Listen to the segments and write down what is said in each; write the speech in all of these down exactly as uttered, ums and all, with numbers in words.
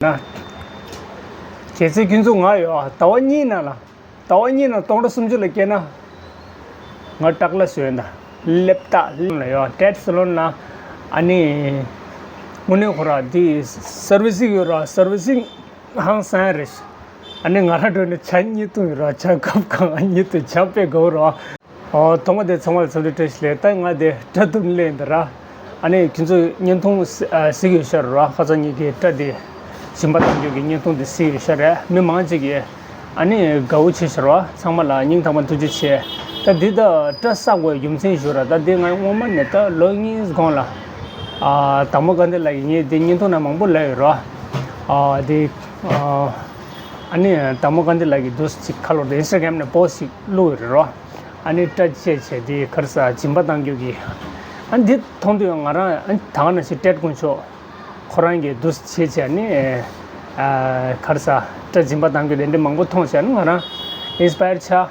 ན། གལ་སྲིད་ཁྱོད་ཚོ་ང་ཡོད་ཟླ་བ་གཉིས་ནང་ལ། ཟླ་བ་གཉིས་ནང་སྟོང་ཕྲག་སུམ་ཅུ་ལ་སྐྱེལ་ན། ང་སྐྲག་ལ་བཟོས་ན། སླེབས་ད་སླེབས་ལ་ཡོད་ཊེཌ་སེ་ལོན་ལ། ཨ་ནི། དངོས་གནས་ཁོ་ར་འདི་སར་བི་སིང་ཡོད་ར་སར་བི་སིང་ཧང་སང་རེད། ཨ་ནི་ང་རང་འགྲོ་ནས་ཇ་གཉིས་བཏུང་ཡོད་ར་ཇ་ཀབ་གང་ཨ་གཉིས་བཏུང་ཇ་དཔེ་དགའ་བོ་ར། ཨོ་ཐོག་མ་དེ་ཚང་མ་ལ་འཚམས་འདྲི་བཀྲ་ཤིས་བདེ་ལེགས། ད་ང་དེ་སྐྲ་གཏུབ་ནས་སླེབས་ཡིན་ད་ར། ཨ་ནི་ཁྱོད་ཚོས་བརྙན་ཐུང་གཟིགས་ཡོད་ཤག་ར། ཁ་སང་ཉིན་གྱི་སྐྲ་དེ་སྦྱིན་པ་གཏང་རྒྱུ་གི་བརྙན་ཐུང་དེ་གཟིགས་ཡོད་ཤག་རེད། མི་མང་ཅིག་གིས་ཨ་ནི་དགའ་བོ་བྱས་ཤག་ར། ཚང་མ་ལ་སྙིང་ཐག་པ་ཐུགས་རྗེ་ཆེ། ད་འདི་ད་སྐྲ་བསགས་དགོས་རྒྱུ་མཚན་ཞུ་ར། ད་འདི་ང་སྔོན་མ་ནས་ད་ལོ་གཉིས་གོང་ལ་ཨ་དང་པོ་དགའ་ལྡན་ལགས་ཀྱིས་ངས་འདི་བརྙན་ཐུང་ནང་མང་པོ་ལབ་ཡོད་ར། ཨ་འདི་ཨ་ཨ་ནི་དང་པོ་དགའ་ལྡན་ལགས་ཀྱིས་འདུག་ཅིག་ཁ་ལོར་དུ་ཨིན་སི་ཊ་གྷ་རམ་ནས་པོ་སི་ཊི་ཅིག་བླུགས་ཡོད་རེད་ར། ཨ་ནི་སྐྲ་བཅད་བྱས་དེ་ག་རེ་ཟ་སྦྱིན་པ་གཏང་རྒྱུ་གི། ཨ་ནི་འདི་མཐོང་དུས་ང་རང་ཨ་ནི་ད་ག་ནང་བཞིན་ཊེཌ་དཀོན་མཆོག་ཁོ་རང་གིས་འདུག་བྱས་བྱས་ཨ་ནི་ཨ་ག་རེ་ཟ་སྐྲ་སྦྱིན་པ་གཏང་རྒྱུ་དེ་འདྲ་མང་པོ་མཐོང་བྱས་ཨ་ནི་ང་རང་ཨིན་སི་པ་ཡར་ཆགས།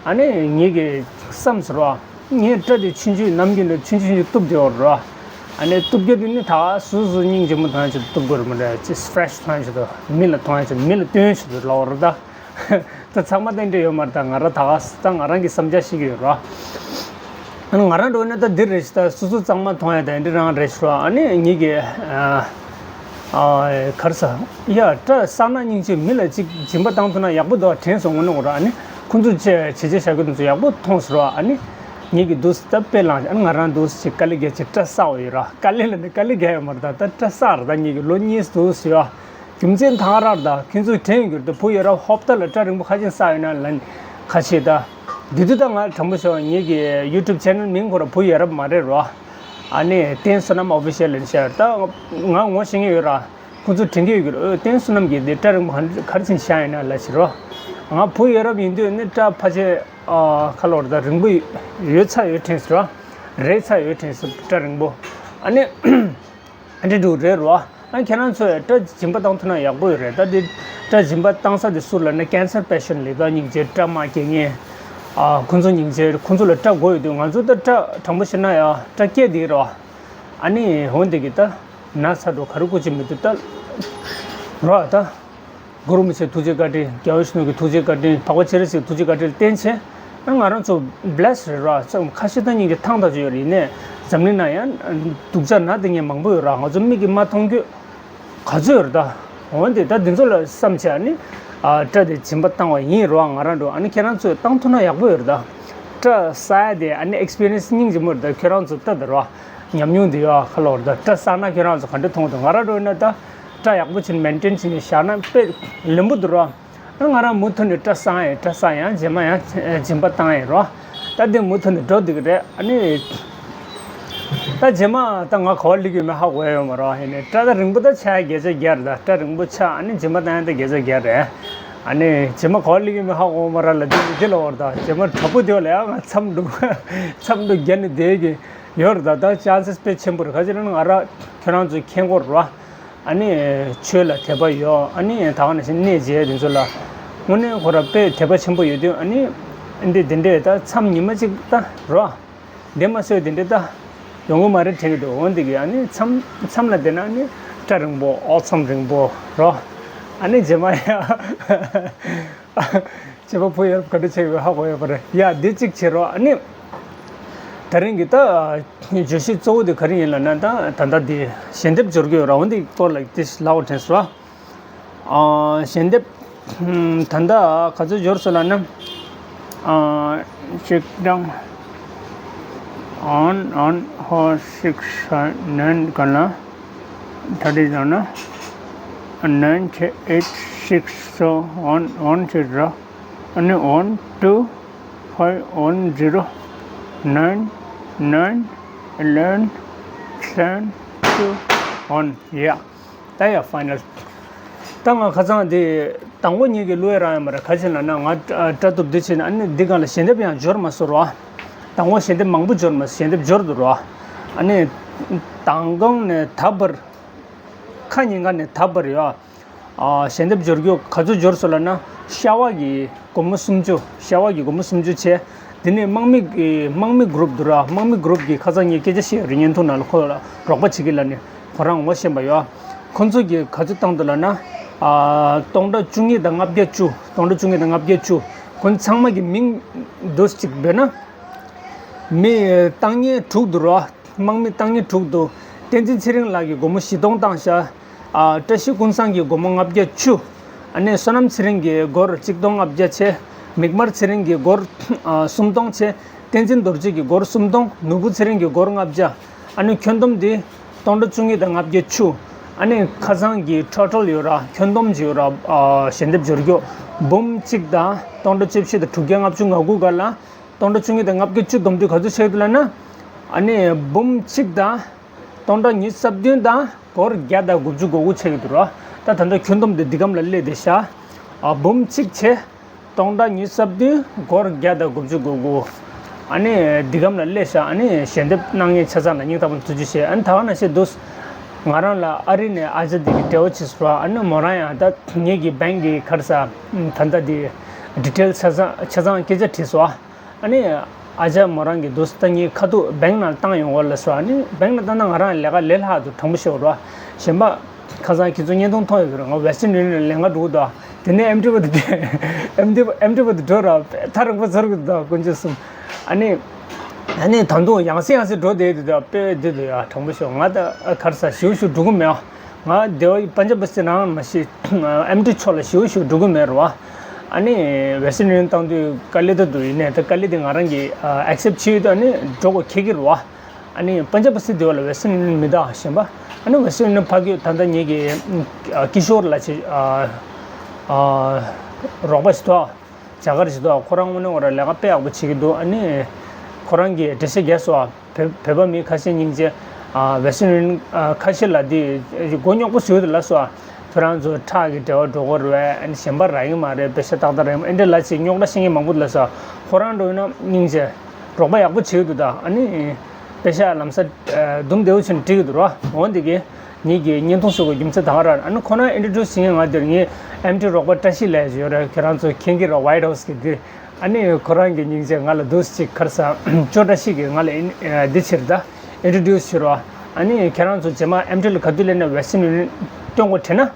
ཨ་ནི་ངེད་ཀྱིས་བསམ་ཟེར་བ། ངས་སྐྲ་དེ་ཆུང་ཆུང་ནམ་རྒྱུན་ལ་ཆུང་ཆུང་ཆུང་གཏུབ་བསྡད་ཡོད་རེད། ཨ་ནི་གཏུབ་རྒྱུ་དེ་ནི་ད་ག་སོ་སོ་སྙིང་རྗེ་མོ་མཐོང་ཡ་ཆེད་དུ་གཏུབ་དགོས་རེད་མ་རེད། ཅི་ཕེ་རེ་ཤི་མཐོང་ཡ་ཆེད་དུ་མི་ལ་མཐོང་ཡ་ཆེད་དུ་མི་ལ་སྟོན་ཆེད་དུ་ལབ་པ་རེད་ད། ད་ཚང་མ་དེ་འདྲ་ཡོད་མ་རེད། ད་ང་རང་ད་ག་ད་ང་རང་གི་བསམ་འཆར་ཞིག་ཡོད་ར། ཨ་ནི་ང་རང་འགྲོ་ན་ད་འདི་རེད་ཤག་ད་སོ་སོ་གཙང་མ་མཐོང་ཡ་ད་འདི་རང་རེད་ཤག་ར། ཨ་ནི་ངེད་ཀྱི་ཨ་ཨ་ག་རེ་ཟ་ཡ་སྐྲ་བསགས་ན་སྙིང་རྗེ། མི་ལ་ཅིག་སྦྱིན་པ་བཏང་ཐུབ་ན་ཡག་པོ་འདུག་དྲན་སོང་ངོ་ནོ་ར། ཨ་ནི་ཁོང་ཚོ་བྱས་བྱས་བྱས་བཞག་གི་དེ་ཚོ་ཡག་པོ་མཐོང་ཟེར་བ། ཨ་ནི་ངེད་ཀྱི་འདུག་ད་དཔེ་བླངས་ཨ་ནི་ང་རང་འདུག་ཅིག་དཀའ་ལས་རྒྱག་ཅིག་སྐྲ་བསགས་པ་ཡོད་ར། དཀའ་ལས་ལ་ནི་དཀའ་ལས་རྒྱག་ཡོད་མ་རེད། ད་ད་སྐྲ་བསགས་ར། ད་ངེད་ཀྱི་ལོ་གཉིས་འདུག་ཟེར་བ། རྒྱུ་མཚན་ཐང་རར་ད་ཁྱེད་ཚོས་དྲན་ཡོད་ཀྱི་རེད་ད། བུ་ཡ་རབས་ཧོབ་ཏ་ལ་སྐྲ་རིང་པོ་ཁ་ཅན་བསགས་ཡོད་ན་ལན་ཁ་ཤས་ད། འདི་དུས་ད་ང་དྲང་པོ་ཤོད་ངེད་ཀྱི་ཡུ་ཊུབ་ཆེ་ནལ་མིང་ཁོ་ར་བུ་ཡ་རབས་མ་རེད་རོ། ཨ་ནི་བསྟན་བསོད་ནམས་ཨོ་ཕི་ཤལ་ལན་ཤར་ད་ང་ངོ་ཤེས་ངེས་ཡོད་ར། ཁོ་ཚོ་དྲན་གྱི་ཡོད་ཀྱི་རེད། བསྟན་བསོད་ནམས་ཀྱིས་འདི་སྐྲ་རིང་པོ་ག་འདྲ་ག་རེ་བྱས་བཞག་ཡོད་ན་ལབ་ཤི་རོ། ང་བུ་ཡ་རབས་ཡིན་དུས་ནི་སྐྲ་ཕལ་ཆེར་ཁ་ལོར་ད་རིང་པོ་ཡོད་ཚ་ཡོད་དྲན་སོང་ར། རེད་ཚ་ཡོད་དྲན་སོང་སྐྲ་རིང་པོ། ཨ་ནི། འདི་འདྲ་རེད་རོ། ཨ་ཁྱེད་རང་ཚོས་སྐྲ་སྦྱིན་པ་བཏང་ཐུབ་ན་ཡག་པོ་ཡོད་རེད། ད་འདི་སྐྲ་སྦྱིན་པ་བཏང་ས་དེ་སུ་ལབ་ན་ཀན་སར་པེ་ཤན་ལ་ད་སྙིང་རྗེ་སྐྲ་དམར་སྐྱེ་མཁན། ཨ་ཁོང་ཚོ་སྙིང་རྗེ་ཁོང་ཚོ་ལ་སྐྲ་དགོས་ཡོད་དུས་ང་ཚོ་ད་སྐྲ་དྲང་པོ་བཤད་ན་ཡ་སྐྲ་སྐྱེས་བསྡད་རོ། ཨ་ནི་འོན་ཏེ་གི་ད་ན་ཚ་འགྲོ་ག་རེ་དགོས་ཀྱི་མི་འདུག་ད། རོ་ད། གུ་རུ་མི་ཆེ་ཐུགས་རྗེ་བཀའ་དྲིན། རྒྱལ་བ་ཡིད་བཞིན་ནོར་བུའི་ཐུགས་རྗེ་བཀའ་དྲིན། འཕགས་པ་སྤྱན་རས་གཟིགས་ཐུགས་རྗེ་བཀའ་དྲིན་བརྟེན་བྱས། ཨ་ང་རང་ཚོ་བྷི་ལེ་སི་རེད་ར། ཚོ་ཁ་ཤས་ད་སྙིང་རྗེ་ཐང་ད་ཅིག་ཡོད་རེད། ཡིན་ནའི་འཛམ་གླིང་ན་ཡང་སྡུག་ཅག་ན་དེ་ངས་མང་པོ་ཡོད་ར། ང་ཚོ་མིག་གིས་མ་མཐོང་རྒྱུ་ག་ཚོད་ཡོད་རེད་ད། འོན་ཏེ་ད་འདི་ཚོ་ལ་བསམ་བྱས་ཨ་ནི་ཨ་སྐྲ་དེ་སྦྱིན་པ་བཏང་བ་ཡིན་རོ། ང་རང་འགྲོ་ཨ་ནི་ཁྱེད་རང་ཚོས་བཏང་ཐུབ་ན་ཡག་པོ་ཡོད་རེད་ད། སྐྲ་བསགས་ཡ་དེ་ཨ་ནི་ཨེག་སི་པི་རི་ཡན་སི་སྙིང་རྗེ་མོ་རེད་ད། ཁྱེད་རང་ཚོ་ལྟ་ད་རོ། ཉམས་མྱོང་དེ་ཡོད་ཁ་ལོར་ད། སྐྲ་བསགས་ན་ཁྱེད་རང་ཚོ་ག་འདྲ་མཐོང་འདུག་ང་རང་འགྲོ་ན་ད་སྐྲ་ཡག་པོ་བྱས་ནས་མེན་ཊེན་བྱས་ནས་བཞག་ན་དཔེ་ལེན་པོ་འདུག་རོ། ང་རང་མུ་མཐུད་ནས་སྐྲ་བསགས་ཡིན། སྐྲ་བསགས་ཡང་རྗེས་མ་ཡང་སྦྱིན་པ་བཏང་ཡིན་རོ། ད་འདི་མུ་མཐུད་ནས་འགྲོ་འདུག་གི་རེད། ཨ་ནི། ད་རྗེས་མ་ད་ང་ག་བ་སླེབས་ཀྱི་ཡོད་མེད་ཧ་གོ་ཡ་ཡོད་མ་རེད། ཡིན་ནའི་སྐྲ་ད་རིང་པོ་ད་ཆགས་ཡ་བརྒྱ་ཆ་བརྒྱ་རེད་ད། སྐྲ་རིང་པོ་ཆགས་ཨ་ནི་རྗེས་མ་བཏང་ཡ་ད་བརྒྱ་ཆ་བརྒྱ་རེད། ཨ་ནི་རྗེས་མ་ག་བ་སླེབས་ཀྱི་ཡོད་མེད་ཧ་གོ་མ་རེད་ལབ་དུས་འདི་ལ་འོར་ད་རྗེས་མ་དྲག་པོ་དེ་བ་ལ་ཡང་ང་མཚམས་འདུག་མཚམས་འདུག་བརྒྱ་ནི་བསྡད་ཀྱི་ཡོད་རེད་ད། ད་ཅན་སེ་སི་དཔེ་ཆེན་པོ་རེད། ག་ཅི་ལབ་ན་ང་རང་ཁྱོད་རང་ཚོའི་མཁྱེན་གོ་རེད་བ། ཨ་ནི་ཆོས་ལ་དད་པ་ཡོད། ཨ་ནི་ད་ག་ནང་བཞིན་གནས་མཇལ་དེ་ཚོ་ལ་དངོས་གནས་ཁོ་ར་དཔེ་དད་པ་ཆེན་པོ་ཡོད་དུས་ཨ་ནི་འདི་འདི་འདྲས་ད་མཚམས་ཉི་མ་གཅིག་ད་རོ། འདི་མ་སོས་འདི་འདྲས་ད་ཡོང་གི་མ་རེད་དྲན་གྱི་འདུག་འོན་ཏེ་གི་ཨ་ནི་མཚམས་མཚམས་ལ་བསྡད་ན་ཨ་ནི་སྐྲ་རིང་པོ་ཨོ་མཚམས་རིང་པོ་རོ། ཨ་ནི་རྗེས་མ་ཡ། བྱས་པ་བུ་ཡར་ག་འདྲ་བྱས་ཡོད་ཧ་གོ་ཡོད་པ་རེད་ཡ། འདི་གཅིག་བྱེད་རོགས། ཨ་ནི་ད་རིང་གི་ད་བརྗོད་གཞི་གཙོ་བོ་དེ་ག་རེ་ཡིན་ལབ་ན་ད་ད་ལྟ་འདི་ཞལ་འདེབས་འབྱོར་གྱི་ཡོད་ར། འོན་ཏེ་སྐོར་ལ་དེ་ལབ་དྲན་སོང་ར། ཨ་ཞལ་འདེབས་ད་ལྟ་ག་ཚོད་འབྱོར་སོང་ལབ་ན་ཨ་གཅིག་དང་ཨོན་ཨོན་ཧོ་སིག་ནན་ག་ལ། That is on a nine eight six, so one one zero, and one two five one zero nine nine eleven seven two one. Yeah, that is final. ད་ང་ཁ་སང་དེ་དང་པོ་ཉིད་ཀྱི་བླུ་བའི་རང་ཡང་མ་རེད། ག་ཅི་ལབ་ན་ང་སྐྲ་གཏུབ་འདི་བྱས་ན་ཨ་ནི་འདི་སྒང་ལ་ཞལ་འདེབས་ཡང་འབྱོར་མ་སོང་རོ། དང་པོ་ཞལ་འདེབས་མང་པོ་འབྱོར་མ་ཞལ་འདེབས་འབྱོར་འདུག་རོ། ཨ་ནི་མདང་དགོང་ནས་ད་བར། ཁ་ཉིན་ག་ནས་ད་བར་ཡོད། ཨ་ཞལ་འདེབས་འབྱོར་རྒྱུ་ག་ཚོད་འབྱོར་སོང་ལབ་ན་ཤ་བ་གི་སྒོར་མོ་སུམ་ཅུ། ཤ་བ་གི་སྒོར་མོ་སུམ་ཅུ་བྱས། དེ་ནས་དམག་མི་གི་དམག་མི་གུ་རུབ་འདུག་ར། དམག་མི་གུ་རུབ་ཀྱིས་ཁ་སང་ངས་སྐད་ཆ་བཤད་ཡོད་རེད། བརྙན་ཐུང་ནང་ལ་ཁོ་ལ་རོགས་པ་བྱེད་ཀྱི་ལབ་ནས་ཁོ་རང་ངོ་ཤེས་པ་ཡོད། ཁོང་ཚོ་གིས་ག་ཚོད་བཏང་འདུག་ལབ་ན། ཨ། སྟོང་ཕྲག་བཅུ་གཉིས་དང་ལྔ་བརྒྱ་བཅུ། སྟོང་ཕྲག་བཅུ་གཉིས་དང་ལྔ་བརྒྱ་བཅུ། ཁོང་ཚང་མ་གི་མིང་འདུག་ཅིག་འབོད་ན། མི་བཏང་མཁན་དྲུག་འདུག་རོ། དམག་མི་བཏང་མཁན་དྲུག་འདུག་བསྟན་འཛིན་ཚེ་རིང་ལགས་ཀྱིས་སྒོར་མོ་བཞི་སྟོང་བཏང་ཤག་ཨ། བཀྲ་ཤིས་ཀུན་བཟང་གིས་སྒོར་མོ་ལྔ་བརྒྱ་བཅུ། ཨ་ནི་བསོད་ནམས་ཚེ་རིང་གིས་སྒོར་གཅིག་སྟོང་ལྔ་བརྒྱ་བྱས། མིག་དམར་ཚེ་རིང་གིས་སྒོར། ཨ། སུམ་སྟོང་བྱས། བསྟན་འཛིན་རྡོ་རྗེ་གིས་སྒོར་སུམ་སྟོང་། ནོར་བུ་ཚེ་རིང་གིས་སྒོར་ལྔ་བརྒྱ། ཨ་ནི་ཁྱོན་བསྡོམས་དེ་སྟོང་ཕྲག་བཅུ་གཉིས་དང་ལྔ་བརྒྱ་བཅུ། ཨ་ནི་ཁ་སང་གི་ཊོ་ཊལ་ཡོད་ར། ཁྱོན་བསྡོམས་ཀྱི་ཡོད་ར། ཨ། ཞལ་འདེབས་འབྱོར་རྒྱུ་འབུམ་གཅིག་དང་སྟོང་ཕྲག་བཅུ་བཞི་དང་དྲུག་བརྒྱ་ལྔ་བཅུ་ང་དགུ་སྒང་ལ། སྟོང་ཕྲག་བཅུ་གཉིས་དང་ལྔ་བརྒྱ་བཅུ་བསྡོམས་དུས་ག་ཚོད་ཆགས་ཀྱི་འདུག་ལབ་ན། ཨ་ནི་འབུམ་གཅིག་དང་སྟོང་ཕྲག་ཉི་ཤུ་རྩ་བདུན་དང་སྒོར་བརྒྱ་དང་དགུ་བཅུ་གོ་དགུ་ཆགས་ཀྱི་འདུག་ར། ད་ད་ལྟ་ཁྱོན་བསྡོམས་དེ་འདི་གམ་ལ་སླེབས་བསྡད་ཤག་ཨ། འབུམ་གཅིག་བྱས། སྟོང་ཕྲག་ཉི་ཤུ་རྩ་བདུན། སྒོར་བརྒྱ་དང་དགུ་བཅུ་གོ་དགུ། ཨ་ནི་འདི་གམ་ལ་སླེབས་ཤག་ཨ་ནི་ཞལ་འདེབས་གནང་མཁན་ཆ་ཚང་ལ་སྙིང་ཐག་པ་ནས་ཐུགས་རྗེ་ཆེ། ཨ་ནི་ད་ག་ནང་བཞིན་འདུག་ང་རང་ལ་ཨ་རི་ནས་ཨ་ཅག་འདི་གིས་འབྲེལ་བ་བྱས་སོང་ར། ཨ་ནི་མོ་རང་ཡང་ད་ངེད་ཀྱི་བེང་གི་ག་རེ་ཟེར། ད་ལྟ་འདི་ཌི་ཊེལ་ཆ་ཚང་ཆ་ཚང་སྐད་ཆ་དྲིས་སོང་། ཨ་ནི་ཨ་ཅག་མོ་རང་གིས་འདུག་ད་ངས་ཁ་ཐུག་བེང་ནང་བཏང་ཡོང་བ་ལ་སོ། ཨ་ནི་བེང་ནང་བཏང་ན་ང་རང་ལས་ཀ་ལས་སླ་འདུག་དྲང་པོ་ཤོད་རོགས། གཞན་པ་ཁ་སང་ཁྱེད་ཚོ་བརྙན་ཐུང་མཐོང་ཡོད་ཀྱི་རེད། ང་ཝེ་སི་ཊན་ཡུ་ནི་ཡན་ལ་ལེན་ག་འགྲོ་གི་འདུག་དེ་ནས་ཨེམ་ཊི་བ་དེ་ཨེམ་ཊི་བ་ཨེམ་ཊི་བ་དེ་འགྲོ་ར། ཐག་རིང་པོ་ཚོར་གི་འདུག་དཀོན་མཆོག་གསུམ། ཨ་ནི་ཨ་ནི་ད་དུང་ཡང་སེ་ཡང་སེ་འགྲོ་བསྡད་ཀྱི་འདུག་དཔེ་བདེ་འདུག་ཡ། དྲང་པོ་ཤོད། ང་ད་ག་རེ་ཟ་ཞིའུ་ཞིའུ་འགྲོ་གི་མེད། ང་སྡེ་བ་པན་ཇབ་སི་ནང་མ་གཞི་ཨེམ་ཊི་ཕྱོགས་ལ་ཞིའུ་ཞིའུ་འགྲོ་གི་མེད་རེད་བ། ཨ་ནི་ཝེ་སི་ཊན་ཡུ་ནི་ཡན་བཏང་དུས་དཀའ་ལས་ད་འདུག་ཡིན་ནའི་ད་དཀའ་ལས་དེ་ང་རང་གིས་ཨེག་སེབ་བྱེད་ཡོད་དུས་ཨ་ནི་འགྲོ་དགོས་ཁེལ་གྱི་རེད་བ། ཨ་ནི་པན་ཇབ་སི་སྡེ་བ་ལ་ཝེ་སི་ཊན་ཡུ་ནི་ཡན་མི་གདའ་གཞན་པ། ཨ་ནི་ཝེ་སི་ཊན་ཡུ་ནི་ཡན་ཕ་གི་ད་ལྟ་ངེད་ཀྱི་ཨ་ཀི་ཤོར་ལགས་ཅིག་ཨ་ཨ་རོགས་པ་ཞིག་འདུག་རྒྱ་གར་ཞིག་འདུག་ཁོ་རང་དངོས་གནས་ཁོ་རང་ལས་ཀ་དཔེ་ཡག་པོ་བྱེད་ཀྱི་འདུག་ཨ་ནི་ཁོ་རང་གིས་འགྲེལ་བཤད་རྒྱག་སོང་། བོད་བོད་པ་མི་ཁ་ཤས་སྙིང་རྗེ། ཨ་ཝེ་སི་ཊན་ཡུ་ནི་ཡན་ཨ་ཁ་ཤས་ལ་དེ་མགོ་རྙོག་པོ་བྱེད་ཀྱི་འདུག་ལབ་སོང་། ཁྱོད་རང་ཚོ་ཁྲག་གི་འབྲེལ་བ་འགྲོ་གི་རེད། ཨ་ནི་གཞན་པ་རག་གི་མ་རེད། པེ་ཤ་ཏག་ཏག་རག་གི་མ་རེད། ཨེ་འདྲ་ལབ་བྱས་རྙོག་དྲ་བཤད་མཁན་མང་པོ་འདུག་ལབ་སོང་། ཁོ་རང་འགྲོ་ཡིན་ན་སྙིང་རྗེ། རོགས་པ་ཡག་པོ་བྱེད་ཀྱི་འདུག་ད་ཨ་ནི་པེ་ཤ་ལམ་སང་ཨ་འདུམ་བདེ་བོ་བྱས་ནས་འགྲིག་གི་འདུག་ར། འོ་འདི་གི་ངེད་ཀྱི་བརྙན་ཐུང་བཟོ་དགོས་རྒྱུ་མཚན་ད་ག་ར། ཨ་ནི་ཁོ་རང་ཨིན་ཊྲོ་ཌིའུ་སི་བྱེད་མཁན་ང་འདིར་ངའི་ཨེམ་ཊི་རོགས་པ་བཀྲ་ཤིས་ལགས་ཡོད་རེད། ཁྱེད་རང་ཚོ་མཁྱེན་གྱི་རེད། ཝའིཊ་ཧའུ་སི་གི་འདི། ཨ་ནི་ཁོ་རང་གི་སྙིང་རྗེ་ང་ལ་འདུག་སེ་ཅིག་ག་རེ་ཟ་ཅོ་བཀྲ་ཤིས་ཀྱིས་ང་ལ་ཨིན་ཨ་འདི་བྱེད་ད་ཨིན་ཊྲོ་ཌིའུ་སི་བྱེད་རོགས། ཨ་ནི་ཁྱེད་རང་ཚོ་རྗེས་མ་ཨེམ་ཊི་ལ་ག་དུས་སླེབས་ན་ཝེ་སི་ཊན་ཡུ་ནི་ཡན་སྟོན་དགོས་དྲན་ན།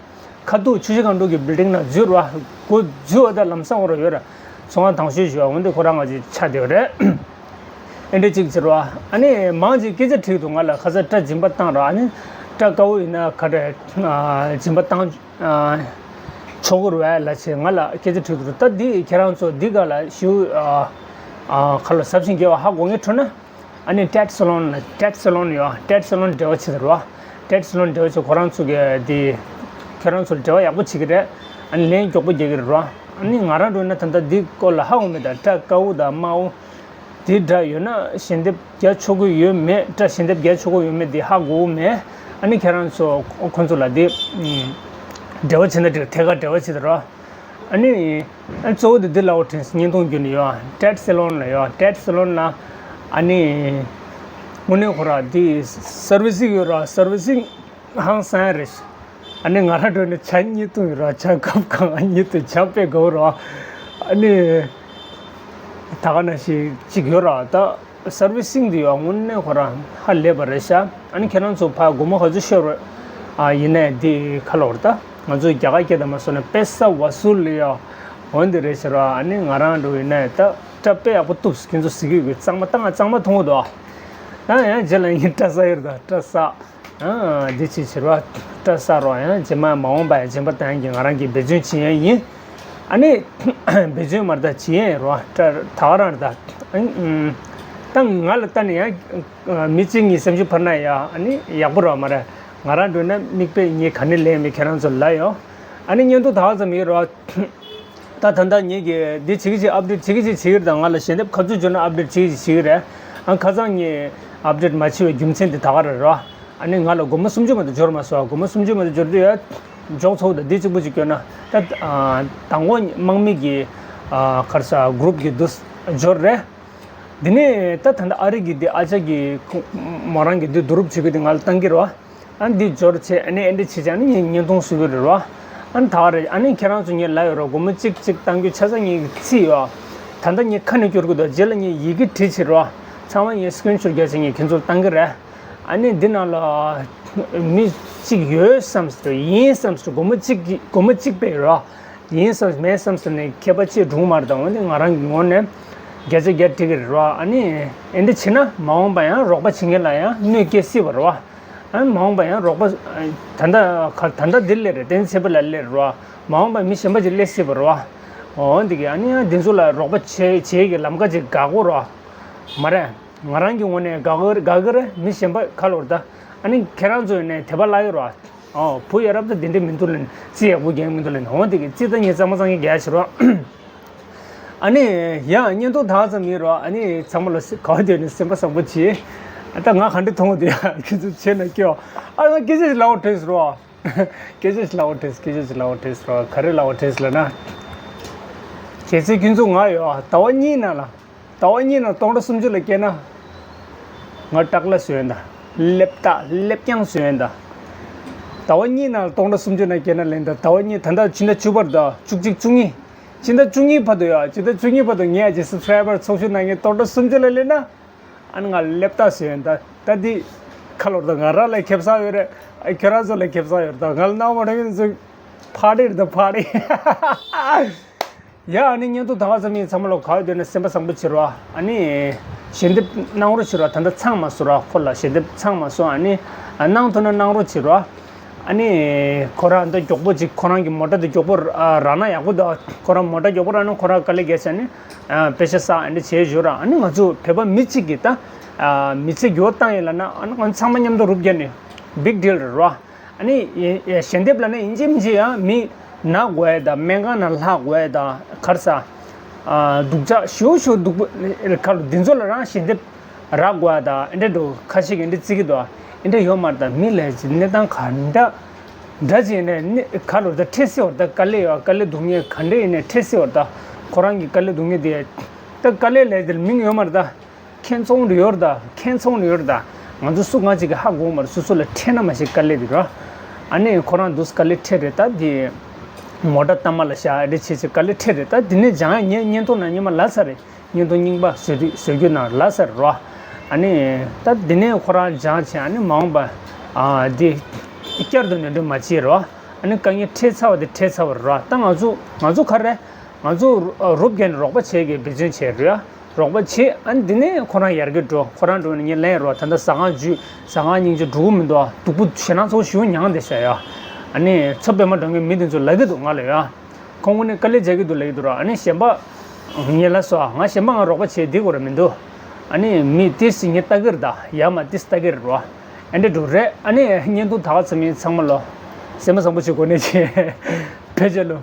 ཁ་ཐུག་ཆུ་བཞི་སྒང་དྲུག་གི་བིལ་ཌིང་ནང་འཛུལ་རོགས། སྒོ་འཛུལ་བ་དང་ལམ་སང་འོ་ར་ཡོད་ར། ཚོང་ཁང་དང་ཤོས་ཞུ་བ་འོན་ཏེ་ཁོ་རང་ང་ཅིག་ཆ་དེ་རེད། ཨེ་འདྲ་ཅིག་ཟེར་བ། ཨ་ནི་མང་ཅིག་སྐད་ཆ་དྲིས་འདུག་ང་ལ་ཁ་སང་སྐྲ་འཇིམ་པ་བཏང་ར། ཨ་ནི་སྐྲ་དཀར་པོ་ཡིན་ན་ག་རེ་འཇིམ་པ་བཏང་ཆོག་གི་རེད་ལབ་བྱས་ང་ལ་སྐད་ཆ་དྲིས་འདུག་ད་འདི་ཁྱེད་རང་ཚོ་འདི་ག་ལ་ཞུ་ཁ་ལོ་ཟབ་ཅིང་རྒྱས་པ་ཧ་གོ་ངེས་འཕྲོད་ན། ཨ་ནི་ཊེཌ་སེ་ལོན་ལ་ཊེཌ་སེ་ལོན་ཡོད། ཊེཌ་སེ་ལོན་འབྲེལ་བ་བྱེད་དེ་རོ། ཊེཌ་སེ་ལོན་འབྲེལ་བ་བྱེད་ཁོ་རང་ཚོ་གི་དེ་ཁྱེད་རང་ཚོར་འབྲེལ་བ་ཡག་པོ་བྱེད་ཀྱི་རེད། ཨ་ནི་ལན་མགྱོགས་པོ་རྒྱག་གི་རེད་རོ། ཨ་ནི་ང་རང་འགྲོ་ན་ད་ལྟ་འདི་སྐོར་ལ་ཧ་གོ་མེད། ད་སྐྲ་དཀར་པོ་དང་དམར་པོ་དེ་འདྲ་ཡོད་ན་ཞལ་འདེབས་རྒྱག་ཆོག་གི་ཡོད་མེད། སྐྲ་ཞལ་འདེབས་རྒྱག་ཆོག་གི་ཡོད་མེད་དེ་ཧ་གོ་མེད། ཨ་ནི་ཁྱེད་རང་ཚོ་ཁོ་ཚོ་ལ་དེ་འབྲེལ་བ་བྱེད་ན་འགྲིག་ཐད་ཀར་འབྲེལ་བ་བྱེད་དེ་རོ། ཨ་ནི། ཨ་གཙོ་བོ་དེ་འདི་ལ་འོ་དྲན་བརྙན་ཐུང་བརྒྱུད་ནས་ཡོད། ཊེཌ་སེ་ལོན་ལ་ཡོད། ཊེཌ་སེ་ལོན་ལ། ཨ་ནི། དངོས་གནས་ཁོ་ར་འདི་སར་བི་སིང་ཡོད་ར། སར་བི་སིང་ཧང་སང་ཡ་རེད། ཨ་ནི་ང་རང་འགྲོ་ནས་ཇ་གཉིས་བཏུང་ཡོད་ར། ཇ་ཀབ་གང་གཉིས་བཏུང་། ཇ་དཔེ་དགའ་བོ་ར། ཨ་ནི། ད་ག་ནང་བཞིན་གཅིག་ཡོད་ར་ད། སར་བི་སིང་འདི་ཡང་དངོས་གནས་ཁོ་རང་ཧ་ལས་པ་རེད་ཤག་ཨ་ནི་ཁྱེད་རང་ཚོ་ཕར་སྒོར་མོ་ག་ཚོད་ཤོར་རེད། ཨ་ཡིན་ནའི་འདི་ཁ་ལོ་རེད་ད། ང་ཚོ་རྒྱ་གར་སྐད་དང་མ་སོང་ནས་པེ་ས་ཝ་སུ་ལི་ཡ། འོ་འདི་རེད་ཤག་ར། ཨ་ནི་ང་རང་འགྲོ་ཡིན་ནའི་ད་སྐྲ་དཔེ་ཡག་པོ་གཏུབས། ཁྱེད་ཚོ་གཟིགས་ཀྱི་ཡོད་གི་གཙང་མ་བཏང་གཙང་མ་མཐོང་གི་འདུག་ཨ་ཡང་རྗེས་ལ་ཡིན་སྐྲ་ས་ཡོད་རེད་ད། སྐྲ་ས། ཨ་འདི་ཅི་བྱེད་རོགས། སྐྲ་ས་རོགས། ཡང་རྗེས་མ་མ་འོངས་པ་ཡང་རྗེས་མ་བཏང་ཡིན་གྱི་ང་རང་གིས་འབད་བརྩོན་བྱེད་ཡ་ཡིན། ཨ་ནི་འབད་བརྩོན་མ་རེད་ད། བྱེད་ཡ་ཡིན་རོགས། སྐྲ་ད་ག་རང་རེད་ད། ཨ་ད་ང་ལ་ལྟ་ནས་ཡང་མི་གཅིག་གཉིས་སེམས་ཤུགས་འཕར་ན་ཡ་ཨ་ནི་ཡག་པོ་རོགས་མ་རེད། ང་རང་འགྲོ་ན་མིག་དཔེ་གཉིས་ག་ནས་ལེན་མི་ཁྱེད་རང་ཚོ་ལ་ཡོད། ཨ་ནི་བརྙན་ཐུང་ད་ག་ཙམ་ཡིན་རོགས། ད་ད་ལྟ་ངེད་ཀྱིས་འདི་བྱེད་ཀྱི་བྱེད། ཨབ་ཌེཊ་བྱེད་ཀྱི་བྱེད་བྱེད་ཀྱི་རེད། ད་ང་ལ་ཞལ་འདེབས་ག་ཚོད་འབྱོར་ན་ཨབ་ཌེཊ་བྱེད་ཀྱི་བྱེད་ཀྱི་རེད། ཨ་ཁ་སང་ངས་ཨབ་ཌེཊ་མ་བྱས་པའི་རྒྱུ་མཚན་དེ་ད་ག་རེད་རོ། ཨ་ནི་ང་ལ་སྒོར་མོ་སུམ་ཅུ་མ་གཏོགས་འབྱོར་མ་སོང་། སྒོར་མོ་སུམ་ཅུ་མ་གཏོགས་འབྱོར་དུས་ཡ་འཇོག་ཚོགས་དང་འདི་གཅིག་པུ་གཅིག་སྐྱོན་ན་ད། ཨ་དང་པོ་དམག་མི་གི་ཨ་ག་རེ་ཟ་གུ་རུབ་གི་འདུ་འབྱོར་རེད། འདི་ནས་ད་ད་ལྟ་ཨ་རི་གི་འདི་ཨ་ཅག་གི་ཁོ་མོ་རང་གི་འདི་བསྡུ་རུབ་བྱེད་གི་འདི་ང་ལ་བཏང་གི་རེད་བ། ཨ་འདི་འབྱོར་བྱས་ཨ་ནི་ཨེ་འདྲ་བྱེད་བྱས་ཨ་ནི་ངས་བརྙན་ཐུང་བཟོ་གི་རེད་རོ། ཨ་ནི་ད་ག་རེད། ཨ་ནི་ཁྱེད་རང་ཚོ་ངས་ལབ་ཡོད་རོ། སྒོར་མོ་གཅིག་གཅིག་བཏང་རྒྱུ་ཆ་ཚང་ངས་རྩིས་ཡོད། ད་ལྟ་ངས་ཁ་ནས་སྐྱོར་གི་འདུག་རྗེས་ལ་ངས་ཡི་གེ་བྲིས་བྱེད་རོ། ཚང་མ་ངས་སི་ཀི་རིན་ཤོཊ་རྒྱག་བྱས་ངས་ཁྱེད་ཚོར་བཏང་གི་རེད། ཨ་ནི་འདི་ནང་ལ་མི་ གཅིག་ཡོད་བསམ་སྲིད་ཡིན་བསམ་སྲིད་སྒོར་མོ་གཅིག་གི་སྒོར་མོ་གཅིག་པའི་རོ། ཡིན་བསམ་མེད་བསམ་སྲིད་ནས་མཁས་པ་ཆེ་སྒྲུང་མར་དང་འོན་ཏེ་ང་རང་གི་ངོས་ནས་བརྒྱ་ཆ་བརྒྱ་འགྲིག་གི་རེད་རོ། ཨ་ནི་ཨེ་འདྲ་བྱས་ན་མ་འོངས་པ་ཡང་རོགས་པ་བྱེད་མཁན་ལ་ཡང་གནོད་སྐྱེལ་སྲིད་པ་རེད་བ། ཨ་ནི་མ་འོངས་པ་ཡང་རོགས་པ་ད་ལྟ་ག་ད་ལྟ་འདིར་སླེབས་རེད། གཏན་ཚེ་པ་ལ་སླེབས་རེད་བ། མ་འོངས་པ་མི་གཞན་པ་ཅིག་སླེབས་སྲིད་པ་རེད་བ། འོ་འདི་གི་ཨ་ནི་ཡང་འདི་ཚོ་ལ་རོགས་པ་བྱེད་བྱེད་ཀྱི་ལམ་ཁ་ཅིག་དགའ་གོ་རོ། མ་རེད། ང་རང་གི་ངོས་ནས་དགའ་གི་དགའ་གི་རེད། མི་གཞན་པ་ག་ལོར་ད་ཨ་ནི་ཁྱེད་རང་ཚོ་ནས་དད་པ་བརླག་གི་རོ། ཨོ་བུ་ཡ་རབས་ད་དེ་འདྲ་མི་འདུག་ལན་རྩིས་ཡག་པོ་རྒྱག་མི་འདུག་ལན། འོ་འདི་གི་རྩིས་ད་ངས་གཙང་མ་གཙང་གི་རྒྱག་ཕྱིར་རོ། ཨ་ནི་ཡང་བརྙན་ཐུང་དག་ཙམ་ཡིན་རོ། ཨ་ནི་ཚང་མ་ལ་ག་བ་དེ་ནི་སེམས་པ་བཟང་པོ་བྱེད། ཨ་ད་ང་ག་འདྲ་མཐོང་གི་འདུག་ཡ་ཁྱེད་ཚོ་བྱས་ན་སྐྱོ། ཨ་ང་སྐད་ཆ་ཞིག་ལབ་འོ་དྲན་སོང་རོ། སྐད་ཆ་ཞིག་ལབ་འོ་དྲན་སོང་། སྐད་ཆ་ཞིག་ལབ་འོ་དྲན་སོང་རོ། ག་རེ་ལབ་འོ་དྲན་སོང་ལབ་ན། གལ་སྲིད་ཁྱེད་ཚོ་ང་ཡོད་ཟླ་བ་གཉིས་ནང་ལ། ཟླ་བ་གཉིས་ནང་སྟོང་ཕྲག་སུམ་ཅུ་ལ་སྐྱེལ་ན། ང་སྟག་ལ་བཟོས་ཡོད་ད། སླེབས་ད་སླེབས་རྐྱང་བཟོས་ཡོད་ད། ཟླ་བ་གཉིས་ནང་སྟོང་ཕྲག་སུམ་ཅུ་ནང་སྐྱེལ་ན་ལན་ད། ཟླ་བ་གཉིས་ད་ལྟ་ཕྱི་ཟླ་བཅུ་པར་ད་བཅུ་གཅིག་བཅུ་གཉིས། ཕྱི་ཟླ་བཅུ་གཉིས་བར་དུ་ཡོད། ཕྱི་ཟླ་བཅུ་གཉིས་བར་དུ་ངས་ཀྱི་སབ་སི་ཀ་རའི་བར་ཚོགས་ཞུགས་གནང་མཁན་སྟོང་ཕྲག་སུམ་ཅུ་ལ་སླེབས་ན། ཨ་ནི་ང་སླེབས་ད་བཟོས་ཡོད་ད། ད་འདི་ཁ་ལོར་ད་ང་རང་ལ་ཁེབས་ས་ཡོད་རེད། ཨ་ཁྱོད་རང་ཚོ་ལ་ཁེབས་ས་ཡོད་ད། ང་ལ་སྣང་བ་རང་ཡིན་ཚོ་ཕ་རེད་ད་ཕ་རེད། ཡ་ཨ་ནི་བརྙན་ཐུང་ད་ག་ཙམ་ཡིན་ཚང་མ་ལོ་ག་བ་དོན་ན་སེམས་པ་བཟང་པོ་བྱེད་རོགས། ཨ་ནི་ཞལ་འདེབས་གནང་རོགས་བྱེད་རོགས། ད་ལྟ་ཚང་མ་སོ་རོགས། ཁོ་ལ་ཞལ་འདེབས་ཚང་མ་སོ། ཨ་ནི་གནང་ཐུབ་ན་གནང་རོགས་བྱེད་རོགས། ཨ་ནི་ཁོ་རང་འདི་མགྱོགས་པོ་ཅིག་ཁོ་རང་གི་མོ་ཊ་འདི་མགྱོགས་པོ་རག་ན་ཡག་པོ་འདུག་ཁོ་རང་མོ་ཊ་མགྱོགས་པོ་རག་ན་ཁོ་རང་དཀའ་ལས་རྒྱག་བྱས་ནི་པེ་ཤ་བསགས་ཨ་འདྲ་བྱེད་བཞུགས་ར། ཨ་ནི་ང་ཚོ་བོད་པ་མི་གཅིག་གིས་ད་མི་ཚེ་འགྱུར་བ་བཏང་ཡིན་ལབ་ན་ཨ་ནི་ང་ཚོ་ཚང་མ་མཉམ་དུ་རུབ་རྒྱག་ནི་བིག་ཌིལ་རེད་རོ། ཨ་ནི་ཞལ་འདེབས་ལ་ནི་ཡིན་གཅིག་མིན་གཅིག་ཡང་མི་ན་དགོས་ཡ་དང་སྨན་ཁང་ནང་ལྷག་དགོས་ཡ་དང་གར་ས་སྡུག་ཅག་ཞུ་ཞུ་སྡུག་པོ་ཁ་ལོ་འདི་ཚོ་ལ་རང་ཞལ་འདེབས་རག་དགོས་ཡ་དང་ཨེ་འདྲ་འགྲོ་ཁ་ཤས་ཀྱིས་འདི་བརྩི་གི་འདུག་ཨེ་འདྲ་ཡོད་མ་རེད། ད་མི་ལས་ཀྱི་གནས་སྟངས་ག་འདྲ་འདྲ་ཅིག་ཡིན་ནས་ཁ་ལོ་ད་འཕྲད་སྲིད་བར་ད་དཀའ་ལས་ཡོད་དཀའ་ལས་སྡུག་བསྔལ་ག་འདྲ་ཡིན་ནས་འཕྲད་སྲིད་བར་ད་ཁོ་རང་གི་དཀའ་ལས་སྡུག་བསྔལ་དེ་ད་དཀའ་ལས་ལས་དེ་མིང་ཡོད་མ་རེད་ད། ཁྱེད་ཚོང་རེ་ཡོད་རེད་ད། ཁྱེད་ཚོང་རེ་ཡོད་རེད་ད། ང་ཚོ་སུ་ང་གཅིག་གི་ཧ་གོ་མ་རེད། སོ་སོ་ལ་འཕྲད་ན་མ་ཤེས་དཀའ་ལས་དེ་ར། ཨ་ནི་ཁོ་རང་འདུག་དཀའ་ལས་འཕྲད་རེད་ད་དེ། མོ་ཊ་གཏའ་མ་ལ་བཞག་རེ་བྱེད་བྱེད་དཀའ་ལས་འཕྲད་རེད་ད། དེ་ནས་སྦྱང་ཡ་ངས་བརྙན་ཐུང་ནང་སྔོན་མ་ལབ་ཚར་རེད། བརྙན་ཐུང་རྙིང་པ་བཟོ་དུས་བཟོ་རྒྱུ་ནང་ལབ་ཚར་རེད་ར། ཨ་ནི་ད་དེ་ནས་ཁོ་རང་སྦྱང་བྱས་ཨ་ནི་མ་འོངས་པ་ཨ་དེ་བསྐྱར་དུ་ནོར་འཁྲུལ་མ་བྱེད་ར། ཨ་ནི་དཀའ་ངལ་འཕྲད་ཚར་བ་དེ་འཕྲད་ཚར་བ་རེད་ར། ད་ང་ཚོ་ང་ཚོ་ག་རེ་ང་ཚོ་རུབ་རྒྱག་ནས་རོགས་པ་བྱེད་དགོས་འབད་བརྩོན་བྱས་རེད་ཡ། རོགས་པ་བྱེད་ཨ་ནི་འདི་ནས་ཁོ་རང་ཡར་རྒྱས་འགྲོ། ཁོ་རང་འགྲོ་ནས་ངས་ལན་རོགས། ད་ལྟ་ཟ་ཁང་བརྒྱུད་ཟ་ཁང་སྙིང་རྗེ་འགྲོ་གི་མི་འདུག་ཨ། སྡུག་པོ་ཞེད་སྣང་ཚོ་ཞེ་པོ་མྱངས་བསྡད་ཤག་ཡ། ཨ་ནི་མཚོ་པདྨ་འགྲོ་མཁན་མི་དེ་ཚོ་ལབ་ཀྱི་འདུག་ང་ལ་ཡ། ཁོང་ངོས་ནས་དཀའ་ལས་རྒྱག་གི་འདུག་ལབ་ཀྱི་འདུག་ར། ཨ་ནི་གཞན་པ་ངས་ལབ་སོང་ཨ། ང་གཞན་པ་ང་རོགས་པ་བྱེད་འདི་གོ་ར་མི་འདུག་ཨ་ནི་མི་ཏིས་ངས་ལྟ་གི་རེད་ད། ཡ་མ་ཏིས་ལྟ་གི་རེད་རོ། ཨ་འདྲ་འགྲོ་རེད། ཨ་ནི་བརྙན་ཐུང་ད་ག་ཙམ་ཡིན་ཚང་མ་ལོ་སེམས་པ་བཟང་པོ་བྱེད་དགོས་ནས་བྱེད། ཕེབས་རྒྱལ་ལོ།